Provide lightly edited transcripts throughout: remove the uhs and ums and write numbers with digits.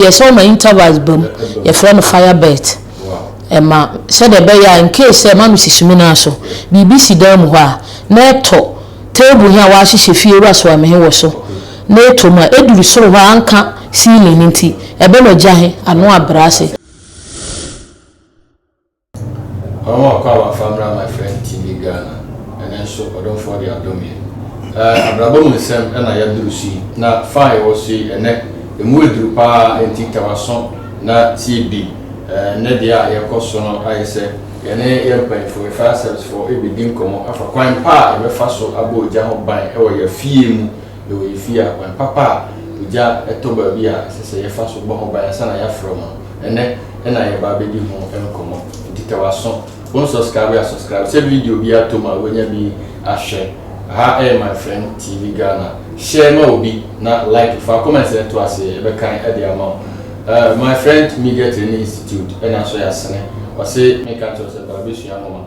Yɛ sɛ ɔma intervals ba mu, yɛfrɛ no fire birth. Ɛma sɛdeɛ ɛbɛyɛ a in case sɛ ɛma no si sumina so, biribi si dan mu hɔ a, na ɛtɔ table he a wɔahyehyɛ fie wura soame he wɔ so, na ɛtɔ mu a, ɛduru soro hɔ a anka ceiling no nti, ɛbɛma gya he ano abrɛ ase. Ɔmo akɔ a wafa mmra My Friend TV Ghana. Ɛnɛ nso ɔdomfoɔ de adom yɛ. Abrabɔ mu nsɛm ɛna yɛaduru so yi, na fa a yɛwɔ so yi ɛnɛ emu aduru paa, enti tawaso na tie bi. Ɛnɛ deɛ a yɛkɔ so no ayɛ sɛ yɛne yɛn mpanyinfoɔ, yɛ fire service foɔ, ɛbɛdi nkɔmmɔ afa kwan pa a yɛbɛfa so abɔ ogya ho ban ɛwɔ yɛn fie mu. Yɛwɔ yɛn fie a, kwan papa a ogya ɛtɔ baabi a ɛsɛ sɛ yɛfa so bɔ ho ban ansa na yɛafrɛ mo no, ɛnɛ ɛna yɛba abɛdi ho nkɔmmɔ. Nti tawaso, wɔn subscribe a subscribe sɛ video bi ato mu a wonya bi ahwɛ. Ha ɛyɛ My Friend TV Ghana. Share ma obi na like, fa comment no to ase, yɛbɛkan ɛde ama wo. My Friend Media Training Institute ɛna nso yɛ asene ɔse meka kyerɛ sɛ bra bɛsua nwoma,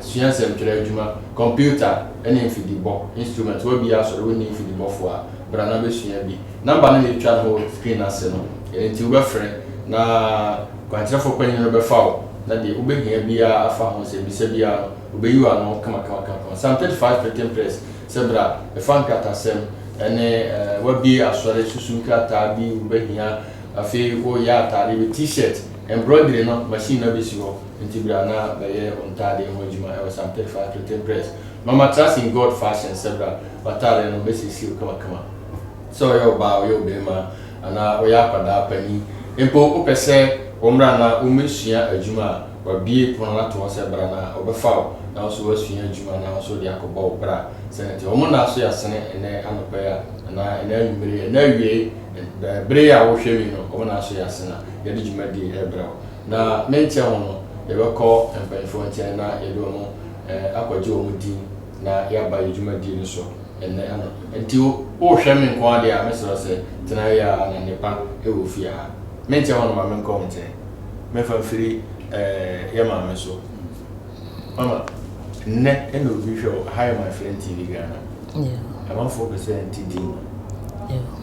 sua nsɛmtwerɛ adwuma, computer ɛne mfidibɔ instrument. Wabi asɔre wonni mfidibɔfoɔ a, bra na bɛsua bi. Number no na ɛtwa no hɔ screen ase no, ɛno nti wobɛfrɛ na kwankyerɛfoɔ panyin no bɛfa wo na deɛ wobɛhia biara afa ho sɛ bisa biara no, wobɛyi wo ano kamakamakama. Psalm 35 Printing Press sɛ bra ɛfa nkratasɛm ɛne wabie asɔre susu nkrataa bi wobɛhia. Afei woyɛ ataade bi, T-shirt, embroidery no, machine na bɛsi hɔ, nti bra na bɛyɛ wo ntaadeɛ ho adwuma ɛwɔ Psalm 35 Printing Press. Mama Trust in God Fashion sɛ bra, w'ataade no bɛsiesie wo kamakama, sɛ ɔyɛ ɔbaa, ɔyɛ ɔbarima anaa ɔyɛ akwadaa panin mpo, wopɛ sɛ wɔmmra na wɔmmɛsua adwuma a, wabie pono no ato hɔ sɛ bra na ɔbɛfa wo na wo nso woasua adwuma na wo nso de akɔbɔ wo bra. Sɛne nti wɔn na so yɛasene ɛnɛ anɔpa yi a anaa ɛnɛ anwummere, ɛnɛ awie bere a wohwɛ mi no, wɔn na so yɛasene a yɛde dwumadie ɛrebrɛ wo. Na ne nkyɛn ho no, yɛbɛkɔ mpanyinfoɔ nkyɛn na yɛde wɔn akɔgye wɔn din na yɛaba yɛ dwumadie no so ɛnɛ ano. Nti wohwɛ me nko adeɛ a, mesrɛ sɛ tena yɛ a na nnepa ɛwɔ fie ha. Me nkyɛn hɔ no, ma menkɔ wo nkyɛn, memfa mfiri yɛ maame so. Mama, nnɛ ɛna obi hwɛ wo ha yɛ My Friend TV Ghana, amanfoɔ pɛ sɛ nti din.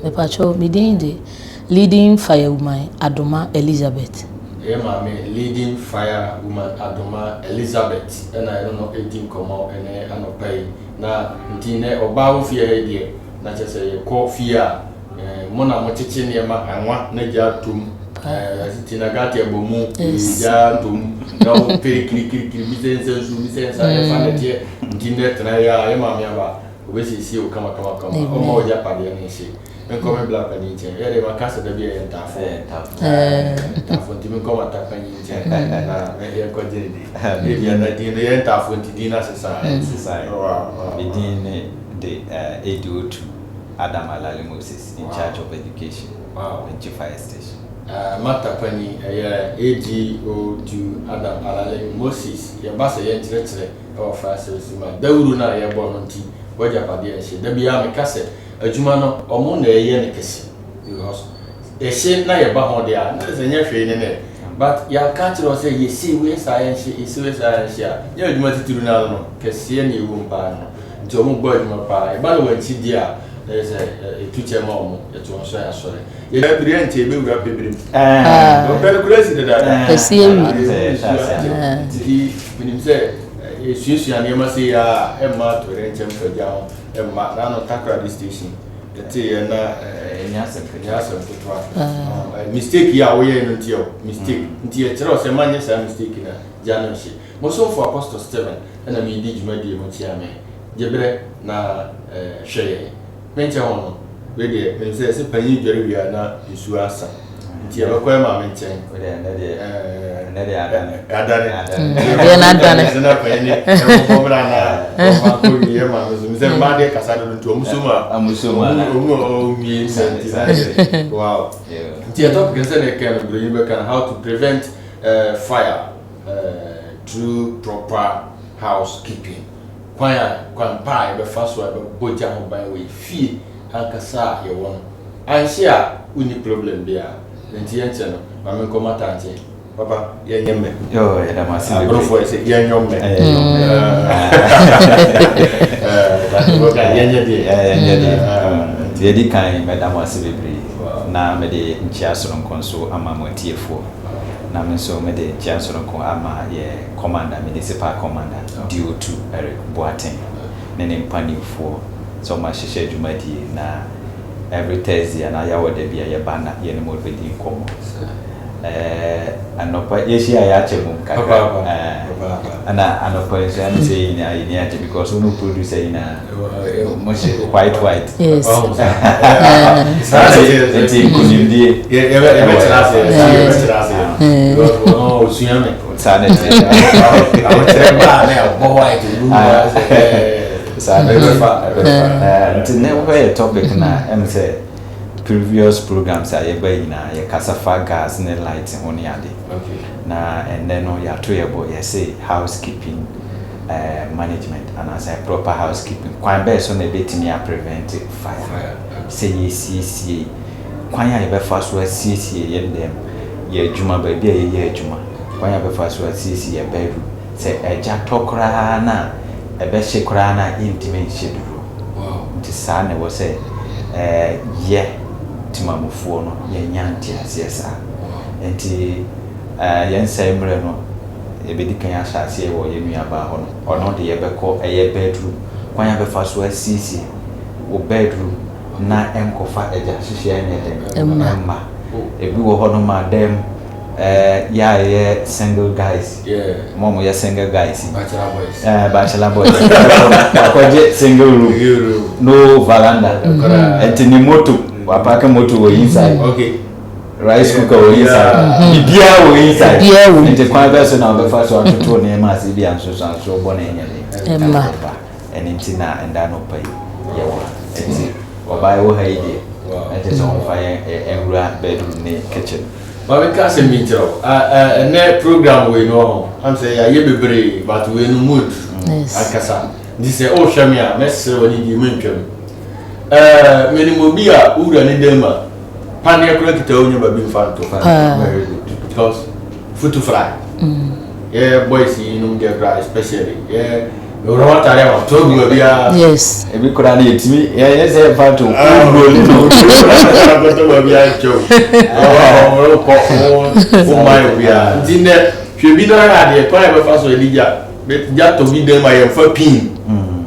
Mepakyɛw, me din de Leading Fire Woman Adoma Elizabeth. Ɛyɛ maame Leading Fire Woman Adoma Elizabeth ɛna ɛno no ɛdi nkɔmmɔ ɛnɛ anɔpa yi. Na nti nnɛ ɔbaa wo fie ha yi deɛ, na kyerɛ sɛ yɛkɔ fie a, mo na mokyekye nneɛma anwa na gya atom tinagate abɔ mu, gya atom na wopere kirikirikiri bi sɛ nsa nsuo bi sɛ nsa yɛfa nɛteɛ. Nti nnɛ tena yɛ a yɛ maame aba, obɛsiesie wo kamakamakama, ɔma wo gyapadeɛ no nhye. Menkɔ me bla panin nkyɛn. Yɛ de maka sɛ da bi ɛyɛ ntaafo ntaafo, nti menkɔ mata panin nkyɛn na yɛnkɔgye ne din. Ebia na din no yɛ ntaafo nti din no asesa. Sesa. Me din ne de ADO2 Adam Alali Moses, in charge of education, Wenchi Fire Station. Mata panin ɛyɛ ADO2 Adam Alali Moses. Yɛba sɛ yɛnkyerɛkyerɛ ɛwɔ fire service mu a, dawuro no a yɛbɔ no nti w'agyapadeɛ nhyɛ. Da biara meka sɛ adwuma no, ɔmo na ɛyɛ no kɛse because ɛhye na yɛba ho deɛ a, na sɛ nyɛ hwee ne nɛ, but yɛaka kyerɛ wo sɛ yɛsi wei saa yɛnhye, yɛsi wei saa yɛnhye a, nyɛ adwuma titiri no ano no kɛseɛ na ɛwɔ mu paa no. Nti ɔmo bɔ adwuma paa. Yɛba no wɔn akyi deɛ a, na yɛ sɛ ɛtu kyɛ ma ɔmo, yɛto wɔn so a yɛasɔre yɛbiri ɛnkyɛ yɛbɛwura pɛbiri mu ɔpɛ no kura si dadaada. Ɛsi awie. Nti menim sɛ yɛsuasua nneɛma sɛ yɛ a, ɛmma atɔre nkyɛm fa gya ho ɛmma n'ano. Takoradi Station yɛte yɛ na ɛnyɛ asɛm. Ɛnyɛ asɛm ketewa. Mistake yi a woyɛ no nti, ɛ mistake nti yɛkyerɛ wo sɛ manyɛ saa mistake na gya no nhye. Mosomfo Apostle Stephen ɛna medi dwumadie ho kyia me gye berɛ na hwɛ yɛn. Menkyɛ ho no, wei deɛ menim sɛ sɛ panyin dware wie a na nsuo asa, nti yɛbɛkɔ yɛ maame nkyɛn. Ɛnɛ deɛ adane. Adane. Deɛ na adane. Sɛ na panyin ɛbɔbɔ mmerɛ na ɔfa kɔ wie yɛ maame so sɛ mmaa deɛ kasa dodo nti ɔmo so mu a ɔmo so mu a ɔmo ɔmo wie nsa nti na yɛ wow. Nti yɛ topic sɛ na ɛka no, buronyi bɛka no how to prevent fire through proper housekeeping, kwan a kwan pa a yɛbɛfa so a yɛbɛbɔ gya ho ban wɔ yɛ fie ankasa a yɛwɔ no anhye a wonni problem biara. Nti yɛnkyɛ no, maame nkɔ mata nkyɛn. Papa, yɛnyɛ mmɛ. Yo, yɛda mo ase bebree. Aborɔfoɔ yɛ sɛ yɛnyɔ mmɛ. Yɛnyɛ deɛ. Yɛnyɛ deɛ. Nti yɛdi kan, mɛda mo ase bebree. Na mede nkyea soronko nso ama mo atiefoɔ. Na me nso mede nkyea soronko ama yɛ Commander, Municipal Commander, DO2 Eric Boateng ne ne mpanimfoɔ sɛ wɔahyehyɛ dwumadie na every Thursday anaa Yawɔda bi a yɛba na yɛne mo bɛdi nkɔmmɔ. Ɛɛ anɔpa yɛhyia a yɛakyɛ mom kakra. Ɛɛ ɛna anɔpa yi nso ɛne sɛ yɛn nyinaa yɛni agye because wo ne producer nyinaa mo hyɛ white white. Yes. Nti nkunimdie. Yɛbɛkyerɛ ase yɛbɛkyerɛ ase because ɔno osua me. Saa na ɛteɛ. Ahokyerɛ baa na ɛbɔ white gu mu ase. Saa na ɛbɛfa ɛbɛfa. Nti ne wohwɛ yɛ topic na ɛm sɛ previous programs a yɛba nyinaa yɛkasa fa gas ne light ho ne ade. Na ɛnnɛ no yɛato yɛ bo yɛse housekeeping management anaasɛ proper housekeeping kwan bɛɛ so na ɛbɛtumi a prevent fire. Sɛ yɛsiesie kwan a yɛbɛfa so asiesie yɛn dɛm yɛ adwuma baabi a yɛyɛ adwuma kwan a yɛbɛfa so asiesie yɛ bedroom sɛ ɛgya tɔ koraa na ɛbɛhye koraa na yɛntumi nhyɛ dodo. Nti saa na ɛwɔ sɛ yɛ temamufoɔ no yɛnya nteaseɛ saa. Nti yɛn nsɛe mmerɛ no yɛbɛdi kan ahyɛ aseɛ wɔ yɛn nuabaa hɔ no ɔno de yɛbɛkɔ ɛyɛ bedroom kwan a bɛfa so asiesie wo bedroom na ɛnkɔfa agya hyehyɛ nyɛ dɛn ɛmma. Ebi wɔ hɔ nom a dɛm yɛ a yɛyɛ single guys mo a mo yɛ single guys yi bachelor boys wakɔgye single room no veranda nti ne moto wapark moto wɔ inside rice cooker wɔ inside biribiara wɔ inside nti kwan bɛɛ so na wɔbɛfa so atoto nneɛma ase bi ansosanso bɔ ne nyɛ den ɛmma ɛne nti na ɛnda no pa yi yɛwɔ ha nti ɔbaa wɔ ha yi deɛ ɛkyɛ sɛ ɔmfa yɛn nwura bedroom ne kitchen. Maame ka asɛm bi nkyerɛ wo. Ɛnɛ program wei no ɔho am sɛ yɛayɛ bebree but wei no mu edu ankasa. Nti sɛ wohwɛ me a mɛsrɛ w'ani die mentwam. Menim obi a wowura ne dan mu a paneɛ koraa kita wonya baabi mfa nto. Very good. Because futu fly. Yɛ boys yi nom deɛ koraa especially yɛ mewura hɔ atare a wato agu baabi a. Yes. Ebi koraa no yɛtumi yɛyɛ sɛ yɛmfa nto wuroli no. Akɔtɔ baabi a nkyɛw. Ɔrekɔ wo man obiara. Nti nnɛ hwɛ bi na ayɛ adeɛ kwan a yɛbɛfa so yɛde gya gya tɔ bi dan mu a yɛmfa pin.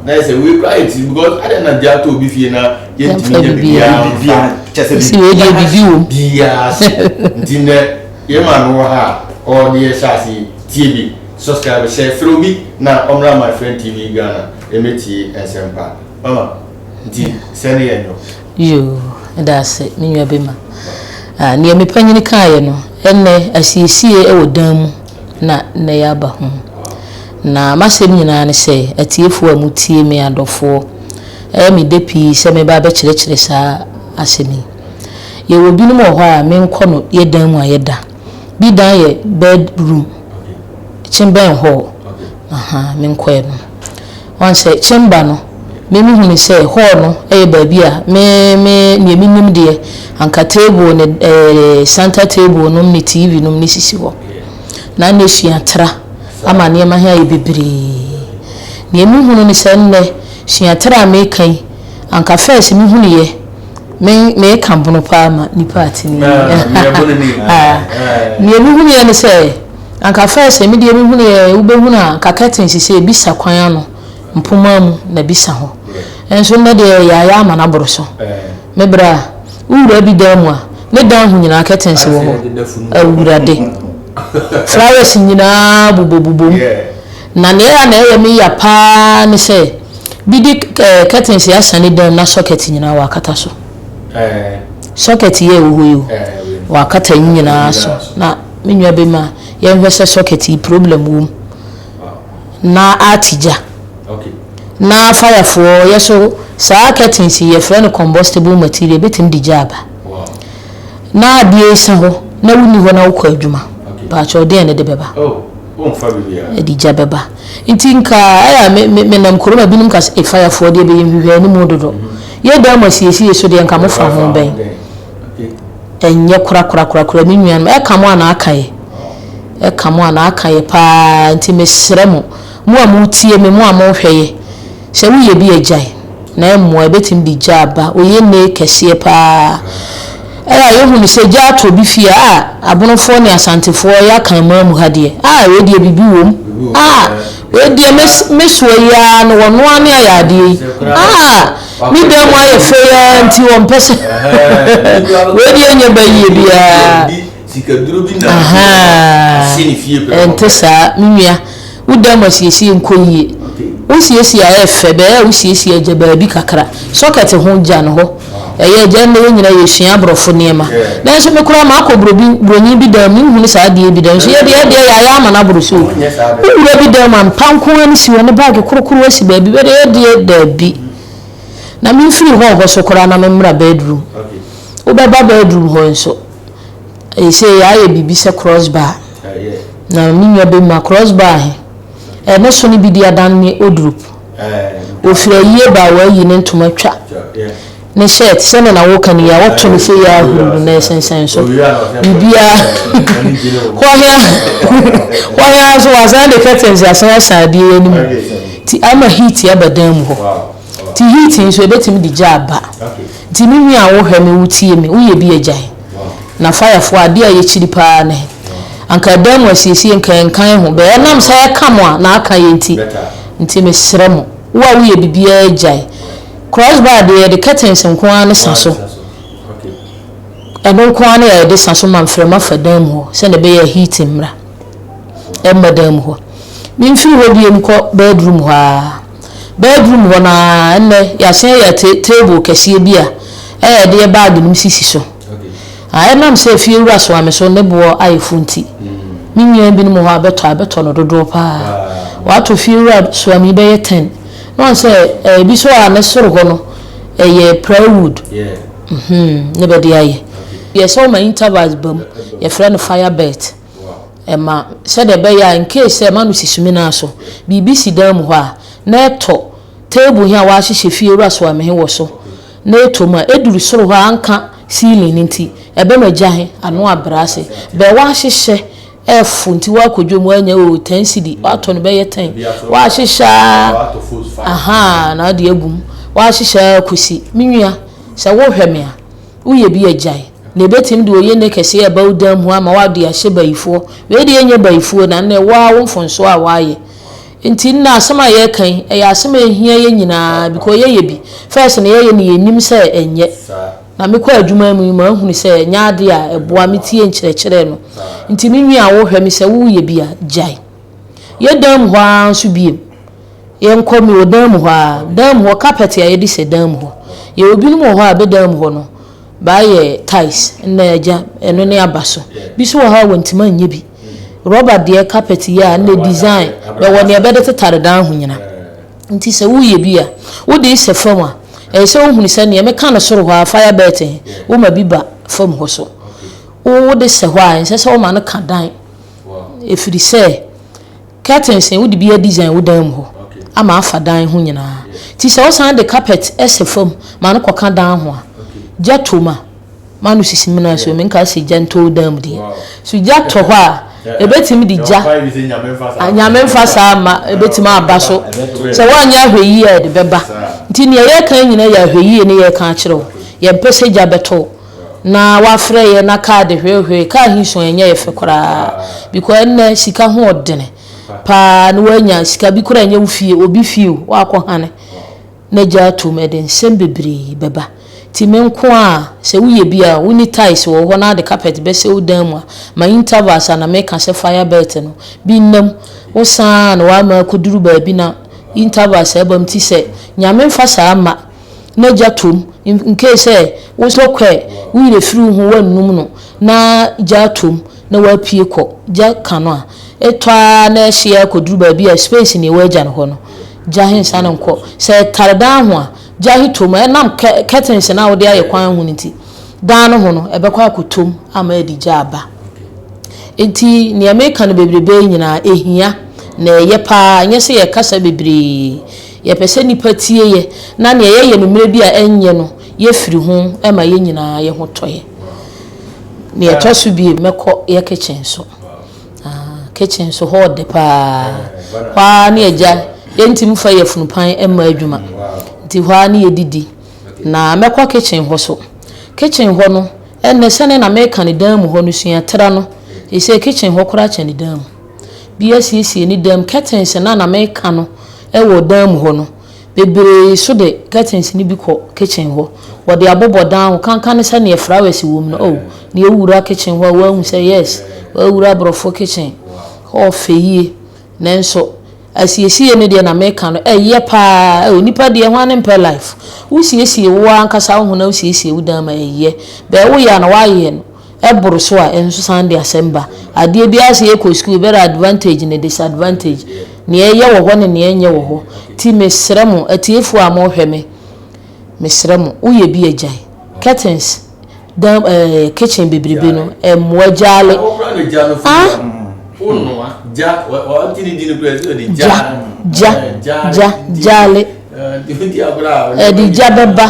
Na yɛ sɛ wei koraa yɛ ti because adɛn na gya tɔ obi fie na yɛntumi nyɛ biribiara mfa. Kyɛ sɛ Si wei deɛ biribi wɔ mu. Biara so. Nti nnɛ yɛn maame wɔ ha a ɔde yɛ hyɛ ase yi tie bi subscribe hyɛ frɛ obi na ɔmmra my friend TV Ghana ɛmɛtie nsɛmpa mama nti sɛ ne yɛ no. Yoo, meda ase me nua bema. Ah, nea me panyini kaeɛ no, ɛnnɛ asiesie wɔ dan mu na nnɛ yɛaba ho. Na m'asɛm nyinaa ne sɛ, atiefoɔ a motie me adɔfoɔ, ɛyɛ me dɛ pii sɛ meba abɛkyerɛkyerɛ saa asɛm yi. Yɛwɔ binom wɔ hɔ a menkɔ no yɛ dan mu a yɛda. Bi dan yɛ bed room, kyembɛn hall, ahaa, menkɔɛ no. Wahu sɛ chamber no, me mehunu sɛ hall no yɛ baabi a me me deɛ menim deɛ, anka table ne ɛɛ center table nom ne TV nom ne sisi hɔ. Na na esua tra ama nneɛma he ayɛ bebree. Deɛ mehunu ne sɛ nnɛ, sua tra a meka yi, anka first mehunuiɛ, me meka bono paa ma nipa ate ne yie. Deɛ mehunuiɛ ne sɛ, Anka first me deɛ me hunu yɛ wo bɛ hunu a anka curtains sɛ ebi sa kwan ano mpoma mu na bi sa hɔ nso nnɛ deɛ yɛ ayɛ ama no aboro so me bra wo wura bi dan mu a ne dan ho nyinaa curtains wɔ hɔ awurade flowers nyinaa bobɔ bobɔ mu na nea ɛyɛ na ɛyɛ me ya paa ne sɛ bi de curtains asa ne dan mu na socket nyinaa wɔ akata so socket yɛ ɛwɔ hɔ yi o wɔ akata nyinaa so na Me nua bema yɛnhwɛ sɛ socket yi problem wom na ate gya na fire foɔ yɛ so saa curtains yi yɛfrɛ no combustible material ebetumi de gya aba na adeɛ yi sa hɔ na wonni hɔ na wokɔ adwuma paakyɛw deɛn ne de bɛba ɛde gya bɛba nti nka ɛyɛ me me menam kurom a binom ka sɛ fire foɔ deɛ bɛyɛ nhwehwɛ anim dodo yɛ dan mu asiesie so deɛ nka mofa ho bɛn. Ɛnyɛ korakorakorakora me nuanom, ɛka mo a na aka yɛ, ɛka mo a na aka yɛ paa, nti mesrɛ mo, mo a motie me, mo a mohwɛ yɛ, sɛ woyɛ bi a gyae, na ɛmmoa, ɛbɛtumi de gya aba, oye nne kɛseɛ paa. Ɛyɛ a yɛhu no sɛ gya atɔ obi fie a, Abonofoɔ ne Asantefoɔ yɛ Akanman mu ha deɛ, ah wei deɛ biribi wom, ah wei deɛ me soa yi ara no wɔno ara ne ayɛ adeɛ yi, ah me dan mu ayɛ fɛ yi ara nti wɔmpɛ sɛ wei deɛ nyɛ bayie biara. Ahaa, ɛnte saa me nua. Wo dan mu asiesie nkɔ yie. Wo siesie a ɛyɛ fɛ, bɛyɛ a wo siesie agya baabi kakra. Socket ho gya no hɔ. Ɛyɛ agya nnɛ yɛn nyinaa yɛsua aborɔfo nneɛma. Nanso me koraa makɔ brobi bronyi bi dan mu menhunu saa adeɛ bi da. Nso yɛ deɛ yɛdeɛ yɛayɛ ama no aboro so o. Wo wura bi dan mu a mpa nko ara ne si hɔ ne bag korokoro asi baabi bɛdeɛ yɛdeɛ daabi. Na memfiri hall hɔ so koraa na memmra bedroom. Wobɛba bedroom hɔ nso. Seesei yɛayɛ biribi sɛ cross bar. Na me nua bɛma cross bar he, ɛno so no bi de adan ne odrup. Ofiri ayie ba a waayi ne ntoma twa ne shirt sɛnea na woka no yi a wɔto no sei a huru no na ɛsensɛn so. Biribiara hɔ he hɔ he ara nso wasan de curtains asan asan adeɛ yi anim nti ama heat aba dan mu hɔ. Nti heat nso ebetumi de gya aba. Nti me nua a wohwɛ me wotie me woyɛ bi a gyae. Na firefoɔ adeɛ a yɛkyiri paa ne anka ɛdan mu asiesie nka ɛnkan ho bɛ ɛnam sɛ ɛka mo a na aka yɛ nti nti mesrɛ mo wo a woyɛ bibiara gyae. Cross bar deɛ yɛde curtains nko ara ne sa so. Ɛno nko ara ne yɛde sa so ma mframa fa dan mu hɔ sɛdeɛ ɛbɛyɛ a heat mmra ɛmma dan mu hɔ. Memfiri hɔ bio nkɔ bedroom hɔ ara. Bedroom hɔ no ara, ɛnnɛ yɛasan anya table kɛseɛ bi a ɛyɛ yɛde yɛ bag nom sisi so. Ɛnam sɛ fiewura soa me so ne boɔ ayɛ fo nti, me nua binom wɔ hɔ a bɛtɔ a, bɛtɔ no dodoɔ pa ara. Wɔatɔ fiewura soa me yi bɛyɛ ten. Na wɔn sɛ ebi nso a ne soro hɔ no ɛyɛ plywood ne bɛde ayɛ. Yɛ sɛ wɔma intervals ba mu, yɛfrɛ no fire belt. Ɛma, sɛdeɛ ɛbɛyɛ a in case sɛ ɛma no si sumina so, biribi si dan mu hɔ a, na ɛtɔ table he a wɔahyehyɛ fie wura soame he wɔ so, na ɛtɔ mu a, ɛduru soro hɔ a anka ceiling no nti, ɛbɛma gya he ano abrɛ ase. Bɛ wɔahyehyɛ ɛɛfo nti woakɔ dwom woanya oo ten cedi, woatɔ no bɛyɛ ten, woahyehyɛ aa, ahaa, na wode agu mu, woahyehyɛ aa kɔsi. Me nua, sɛ wohwɛ me a, Woyɛ bi a gyae. Na ebetumi de oyene kɛseɛ aba wo dan mu ama woade ahyɛ bayifoɔ. Wei deɛ ɛnyɛ bayifoɔ na nnɛ wo ara wo mfonsoɔ a woayɛ. Nti nnɛ asɛm a yɛreka yi, ɛyɛ asɛm a ɛhia yɛn nyinaa because yɛyɛ bi. First no yɛyɛ no yɛnnim sɛ ɛnyɛ. Na mekɔ adwuma mu yi mahunu sɛ ɛnyɛ adeɛ a ɛboa metie nkyerɛkyerɛ no. Nti me nua a wohwɛ me sɛ woyɛ bi a gyae. Yɛ dan mu hɔ ara nso biem. Yɛnkɔ, mewɔ dan mu hɔ ara. Dan mu hɔ, carpet a yɛde sɛ dan mu hɔ. Yɛwɔ binom wɔ hɔ a bɛ dan mu hɔ no, bɛayɛ tiles na agya ɛno ne aba so. Bi nso wɔ hɔ a wɔntumi anyɛ bi. Rɔba deɛ carpet yi a na design, bɛwɔ nea bɛde tetare dan ho nyina. Nti sɛ woyɛ bi a, wode sɛ fam a, ɛyɛ sɛ wohunu sɛ nea meka no soro hɔ ara, fire belt he, woma bi ba fam hɔ so. Wode sɛ hɔ a, ɛnsɛ sɛ woma no ka dan. Ɛfiri sɛ, Curtains no wode bi adesign wo dan mu hɔ ama afa dan ho nyinaa. Nti sɛ wosan de carpet sɛ fam ma no kɔka dan ho a, gya tɔ mu a, ma no sisi mena so, menka sɛ gya ntɔ wo dan mu deɛ. So gya tɔ hɔ a, ɛbɛtumi de gya, Nyame mfa saa mma, ɛbɛtumi aba so. Sɛ woanyɛ ahwɛyie a ɛde bɛba. Nti nea yɛreka nyinaa yɛ ahwɛyie ne yɛreka akyerɛ wo. Yɛmpɛ sɛ gya bɛtɔ wo. Na wafrɛ yɛ na car de hwee hwee car he so ɛnyɛ yɛ fɛ koraa because ɛnnɛ sika ho ɔdene paa na wanya sika bi koraa ɛnyɛ wo fie obi fie o wakɔ hane na gya atom ɛde nsɛm bebree bɛba ti me nko a sɛ woyɛ bi a woni tiles wɔ hɔ na ade carpet bɛsɛ wo dan mu a ma intervals a na meka sɛ fire belt no bi nnam wo saa na wama akɔduru baabi na intervals ɛbam ti sɛ Nyame mfa saa mma na gya tom in case sɛ wo sɔ kɔ ɛ wo yerɛ firi wo ho woannum no na gya atom na woapue kɔ gya ka no a ɛtɔ ara na ɛhye ara kɔduru baabi a space ne ɛwɔ agya no hɔ no gya he nsane nkɔ sɛ ɛtare dan ho a gya he tom a ɛnam curtains no a wode ayɛ kwan ho no nti dan no ho no ɛbɛkɔ akɔtom ama adi gya aba nti nea meka no bebrebe nyinaa ɛhia na ɛyɛ paa nyɛ sɛ yɛkasa bebree Yɛpɛ sɛ nnipa tie yɛ, na nea yɛyɛ no mmerɛ bi a ɛnyɛ no, yɛfiri ho ma yɛn nyinaa yɛ ho tɔ yɛ. Nea ɛtɔ so biem, mɛkɔ yɛ kitchen so. Ah, kitchen so hɔ ɔdɛ paa. Hɔ ara ne agya, yɛntumi fa yafunu pan mma adwuma. Nti hɔ ara ne yɛdidi. Na mɛkɔ kitchen hɔ so. Kitchen hɔ no, Ɛnnɛ sɛdeɛ na meka no dan mu hɔ no sua tra no, seesei kitchen hɔ koraa kyɛne dan mu. Bi asiesie ne dan mu, curtains no a na meka no wɔ dan mu hɔ no, bebree nso de curtains no bi kɔ kitchen hɔ. Wɔde abobɔ dan ho, kanka ne sɛdeɛ flowers wɔ mu no, oh, nea wowura kitchen hɔ a woahu sɛ yes, woawura aborɔfo kitchen, hɔ ɔfɛ yie. Nanso asiesie no deɛ na meka no, ɛyɛ paa, oh, nipa deɛ hwan ne mpɛ life? Wosiesie wo ara ankasa wo ho na wosiesie wo dan ma ɛyɛ, bɛɛ woyɛ a na woayɛ no ɛboro so a, ɛno nso san de asɛm ba. Adeɛ biara sɛ yɛkɔ sukuu, bɛrɛ advantage ne disadvantage, nea ɛyɛ wɔ hɔ ne nea ɛnyɛ wɔ hɔ. Nti mesrɛ mo, atiefoɔ a mohwɛ me, mesrɛ mo, woyɛ bi a gyae. Curtains, dan ɛɛ kitchen bebrebe no, ɛmmoa gyaale. Ah! Gya, gya, gya, gyaale. Ɛde gya bɛba.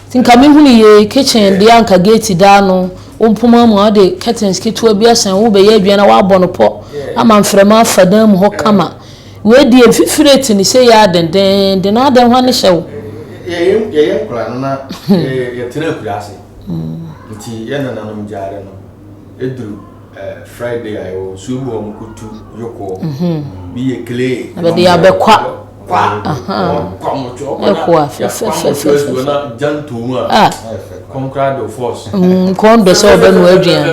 Nti nka me hunu yie kitchen deɛ anka gate da ano, wo mpoma mu a wode curtains ketewa bi asɛn wo bɛyɛ aduane a woabɔ no pɔ ama mframa afa dan mu hɔ kama. Wei deɛ mfifire te ne sei ara dendeenden adɛn hwane hyɛ wo? Yɛyɛ nkwadaa no na yɛtena akuraase nti yɛn nananom gyaade no ɛduru Friday a yɛwɔ nsuo bi wɔ hɔ wɔkɔtu yokɔɔ bi yɛ clay na bɛde abɛkwa kwa kwa mɔtwe ɔkɔ na yɛakwa mɔtwe asuo na gya ntoo mu a kɔm koraa de force kɔn dɔ sɛ ɔbɛnoa aduane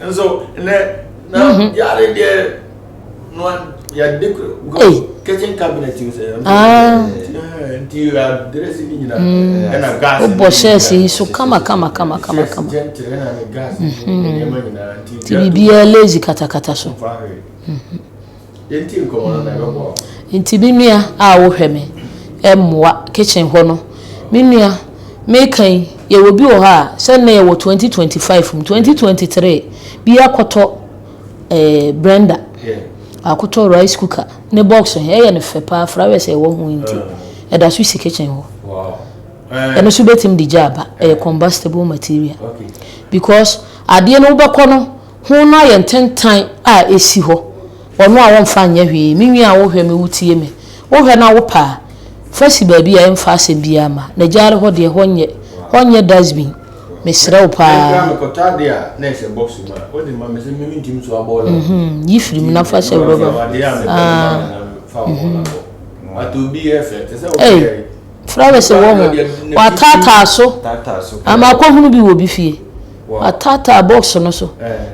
nso nnɛ na yare deɛ Wobɔ hyɛɛse yi so kama kama kama kama kama. Nti biribiara lazy katakata so. Nti me nua a wohwɛ me mmoa kitchen hɔ no me nua meka yi yɛwɔ bi wɔ hɔ a sɛ nnɛ yɛwɔ 2025 mu 2023 bi akɔtɔ eh, Brenda akɔtɔ rice cooker ne box he ɛyɛ no fɛ paa flowers a ɛwɔ ho nti ɛda so si kitchen hɔ ɛno so bɛtumi de gya aba ɛyɛ combustible material because adeɛ no wobɛkɔ no ho no ayɛ ntentan a ɛsi hɔ ɔno a wɔmfa nyɛ hwee me nua a wohwɛ me wotie me wohwɛ na wopɛ a fa si baabi a ɛmfa asɛm biara ma na gyaare hɔ deɛ hɔ nyɛ hɔ nyɛ dustbin Mesrɛ wo paa. Ɛntra mekɔtɔ adeɛ a na ɛhyɛ box mu a wode ma me sɛ me mentumi nso abɔ la. Mhm, yi firi mu na fa hyɛ rɔba mu. Adeɛ a mepɛ no ma me na fa bɔ la bɔ. But obi yɛ fɛ te sɛ wo Ei, yɛ. flowers wɔ ho. Wataataa so. Ama akɔhunu bi wɔ bi fie. Wataataa box no so.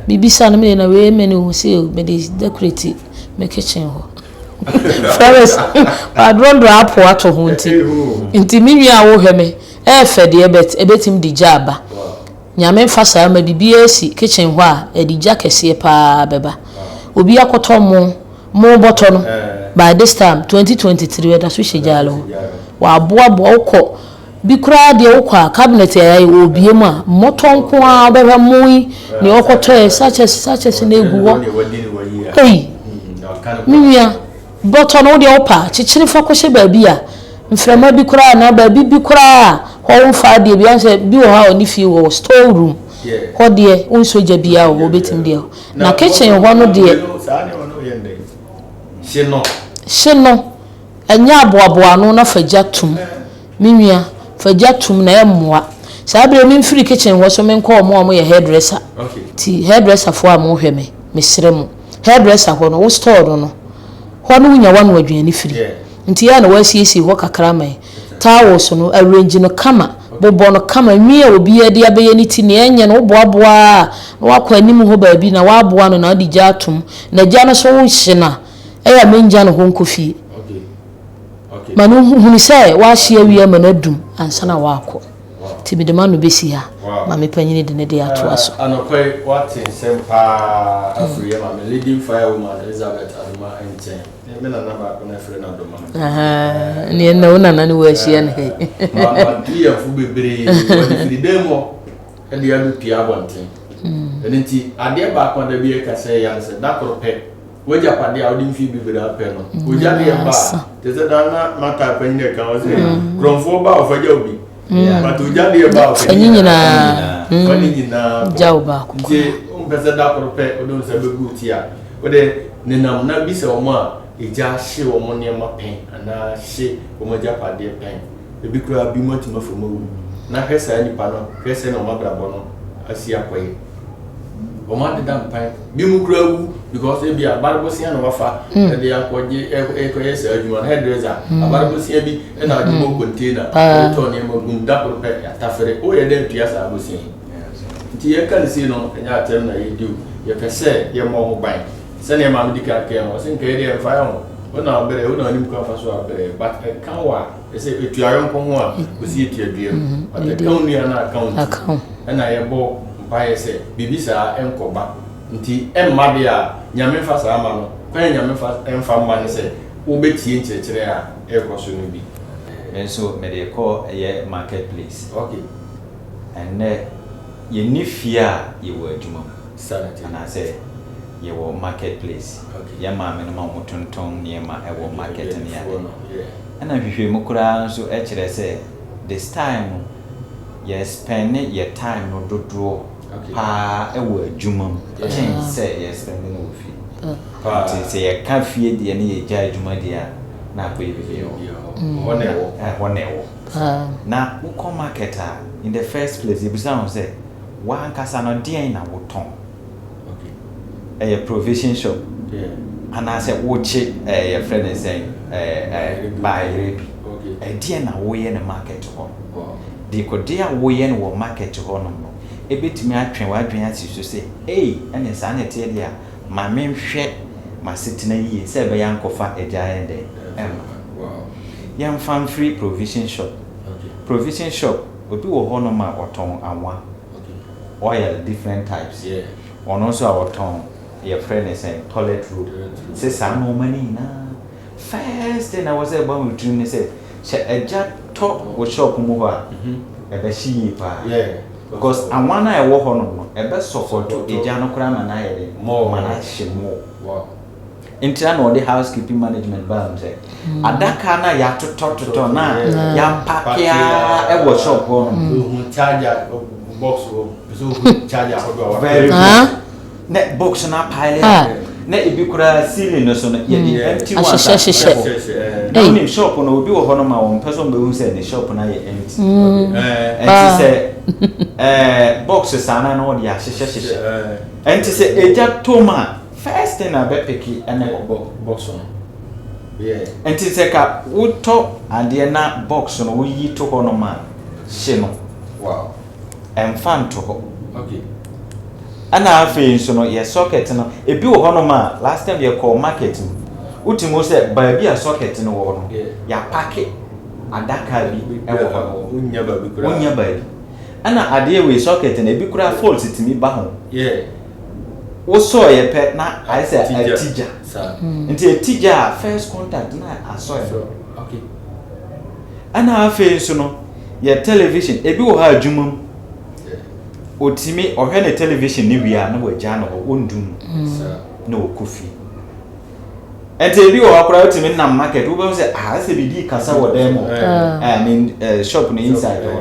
Mebisa no meyɛ na wei mene wo sɛ mede decorate me kitchen hɔ. Flowers wadrɔdrɔ apo ato ho nti. Nti me nua a wohwɛ me Ɛyɛ fɛ deɛ but ɛbɛtumi de gya aba. Nyame mfa saa ma biribiara si kitchen hɔ a ɛde gya kɛseɛ paa bɛba. Obi akɔtɔ mo, mo bɔtɔ no by this time 2023 ɛda so hyɛ gyaale hɔ. Waboaboa wokɔ bi koraa deɛ wokɔ a cabinet a yɛayɛ wɔbie mu a mmɔtɔ nko ara wobɛhwɛ mo yi nea ɔkɔtɔɛ sachets sachets na ɛgu hɔ. Ei me nua. Bɔtɔ no, wo deɛ wopɛ a, kyekyere fa kɔhyɛ baabi a mframa bi koraa anaa baabi bi koraa a hɔ womfa adeɛ bi. Sɛ bi wɔ hɔ a ɔne fie wɔ store room hɔ deɛ wonsɔ gya biara wɔ hɔ wobɛtumi deɛ hɔ. Na kitchen hɔ no deɛ hye no ɛnyɛ aboaboa ano na fa gya tom. Me nua, fa gya tom na ɛmmoa. Saa berɛ memfiri kitchen hɔ so menkɔ wɔn a wɔyɛ hairdresser. Nti hairdresser foɔ a mohwɛ me, mesrɛ mo. Hairdresser hɔ no, wo store no no, hɔ no wonya w'ano aduane firi. Nti yɛ a na woasiesie hɔ kakra ama yɛn. Towels no, arrange no kama, bobɔ no kama, nwi a obiara de abɛyɛ ne ti, nea ɛnyɛ no woboaboa a na woakɔ anim hɔ baabi na woaboa ano na wode gya atom. Na gya no nso wohye no a, ɛyɛ a mengya no hɔ nkɔ fie. Ma no hunu sɛ woahye awie ama no adum ansa na woakɔ. Nti mede m'ano bɛsi ha ma me panyini de ne deɛ atoa so. Anɔpa yi woate nsɛm paa afiri yɛ maame leading fire woman Elizabeth Adoma nkyɛn. Me nana baako na ɛfrɛ no Adoma. Neɛ na wo nana ne woahyia no hei. Watu yɛn fo bebree wɔde firi dan mu hɔ de abɛpue abɔnten. Ɛno nti adeɛ baako a da bi yɛka sɛ yɛ ansɛ da koro pɛ W'agyapadeɛ a wode mfeɛ bebree apɛ no, ogya deɛ ba a, te sɛ daa na Martha panyin ɛka wɔ sɛ, korɔmfoɔ ba a ɔfa gya obi, but ogya deɛ ba a ɔfa ne nyinaa, ɔfa ne nyinaa kɔ. Nti wompɛ sɛ da koro pɛ wode wo nsa bɛgu ti a, wode nenam na bisa wɔn a egya hye wɔn nneɛma pɛn anaa hye wɔn agyapadeɛ pɛn. Ebi koraa binom atumi afa mu awu. Na hwɛ saa nnipa no, hwɛ sɛnea wɔn abrabɔ no asi akɔyɛ. Wɔn adeda mpan. Bi mu kura wu because ebi abare bosia na wafa ɛde akɔgye ɛkɔyɛ saa adwuma no hairdresser abare bosia bi ɛna ɔde bɔ container ɛde tɔ nneɛma gum da koro pɛ yɛatafere woyɛ dɛ ntua saa bosia yi. Nti yɛka no sei no ɛnyɛ atɛm na yɛdi o yɛpɛ sɛ yɛmmɔ ho ban sɛdeɛ maame di kan kae no ɔse nka yɛdeɛ ɛmfa yɛ ho wo na wobrɛ wo na wonim kwan fa so abrɛ but ɛka wo a ɛsɛ ɛtua yɔnko ho a ɔsi ɛtua dua mu but ɛka wo nua no a ɛka wo nti ɛna yɛbɔ mpaeɛ sɛ biribi saa ɛnkɔba nti ɛmma deɛ a Nyame mfa saa mma no kwan a Nyame mfa ɛmfa mma ne sɛ wobɛtie nkyerɛkyerɛ a ɛrekɔ so no bi. Me nso mede kɔ ɛyɛ market place. Okay. Ɛnnɛ yɛnni fie a yɛwɔ adwuma mu anaasɛ yɛwɔ market place. Yɛn maamenom a wɔtontɔn nneɛma wɔ market ne ade. Ɛna nhwehwɛmu koraa nso kyerɛ sɛ this time no yɛ spɛnne yɛ time no dodoɔ paa wɔ adwuma mu kyɛn sɛ yɛ spɛnne no wɔ fie. Nti sɛ yɛka fie deɛ ne yɛgya adwuma deɛ a na akɔyɛ biribi wɔ hɔ. Ɛhɔ na ɛwɔ. Na wokɔ market a, in the first place yɛbisa wo sɛ, w'ankasa no deɛn na wotɔn? Ɛyɛ provision shop anaasɛ wokye ɛɛ yɛfrɛ no sɛn ɛɛ bayerɛ bi? Ɛdeɛn na woyɛ no market hɔ? Dekodeɛ a woyɛ no wɔ market hɔnom no, ɛbɛtumi atwe w'adwene asi so sɛ, ei, ɛnneɛ saa na ɛteɛ deɛ a, ma menhwɛ m'asetena yie sɛ ɛbɛyɛ a nkɔfa agya ayɛ dɛn ɛmma. Yɛmfa mfiri provision shop. Provision shop, obi wɔ hɔnom a ɔtɔn anwa, oil different types. Ɔno nso a ɔtɔn yɛfrɛ no sɛn, toilet roll. Sɛ saa nnoɔma no nyinaa, first thing a ɛwɔ sɛ ɛba wo tirim ne sɛ, sɛ agya tɔ wo shop mu hɔ a, ɛbɛhye yie paa. Because anwa no a ɛwɔ hɔnom no, ɛbɛ support egya no koraa ma no ayɛ dɛn, ma no ahye more. Nti na ɔde housekeeping management baa mu sɛ adaka no a yɛatotɔtotɔ na yɛapake ara wɔ shop hɔ no. Charger box wɔ so charger ahodoɔ a Very good. Na box no apaele a na ebi koraa ceiling no so no yɛde empty ones ahyehyɛ hɔ. Na wonim shop no obi wɔ hɔ no ma wɔn mpɛ sɛ wɔn bɛhu sɛ ne shop no ayɛ empty. Ɛnti sɛ box saa na na wɔde ahyehyɛ hyehyɛ. Ɛnti sɛ egya tɔ mu a. First thing a bɛ peke ne box no yeah. Nti sɛ ka wo tɔ adeɛ na box no wo yi to hɔ nom a hye no. Wow. Ɛnfa nto hɔ. Okay. Ɛna afei nso no yɛ socket no ebi wɔ hɔ nom a last time yɛ kɔɔ market mu wo tumi hu sɛ baabi a socket no wɔ no yɛ apake adaka bi wɔ hɔ nom. Wo nnya baabi koraa. Wo nnya baabi. Ɛna adeɛ wei socket no ebi koraa fault tumi ba ho. Yeah. Wosɔeɛ pɛ na ayɛ sɛ ati gya. Nti ɛti gya a first contact na asɔe no. Ɛna afei nso no yɛ television ebi wɔ hɔ adwuma mu otumi ɔhwɛ ne television ne wie a na wagya no hɔ ɔndum na ɔkɔ fie. Nti ebi wɔ hɔ koraa wotumi nam market wobɛhu sɛ ah sɛ biribi kasa wɔ dan mu I mean shop no inside hɔ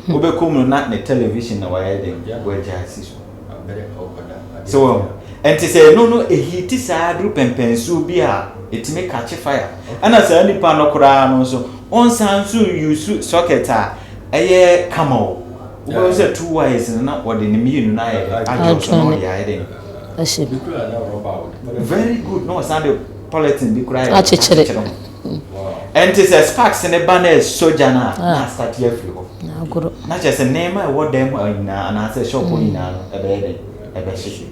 no wobɛkɔ mu no na ne television na wayɛ den wagya asi so. So wahu? Ɛnti sɛ ɛno no ɛhiiti saa duru pɛmpɛnsuo bi a ɛtumi kakye fire. Ɛna saa nipa no koraa no nso ɔnsan nso use socket a ɛyɛ kama o. Wobɛhu sɛ two wires no na ɔde ne mmienu no ayɛ dɛ adwo so na ɔde ayɛ dɛ. Very good na ɔsan de polythene bi koraa yɛ akyekyere ho. Ɛnti sɛ sparks ne ba na ɛsɔ gya no a na asate afiri hɔ. Na kyerɛ sɛ nneɛma a ɛwɔ dan mu nyinaa anaasɛ shop hɔ nyinaa no ɛbɛyɛ dɛn? Ɛbɛhye.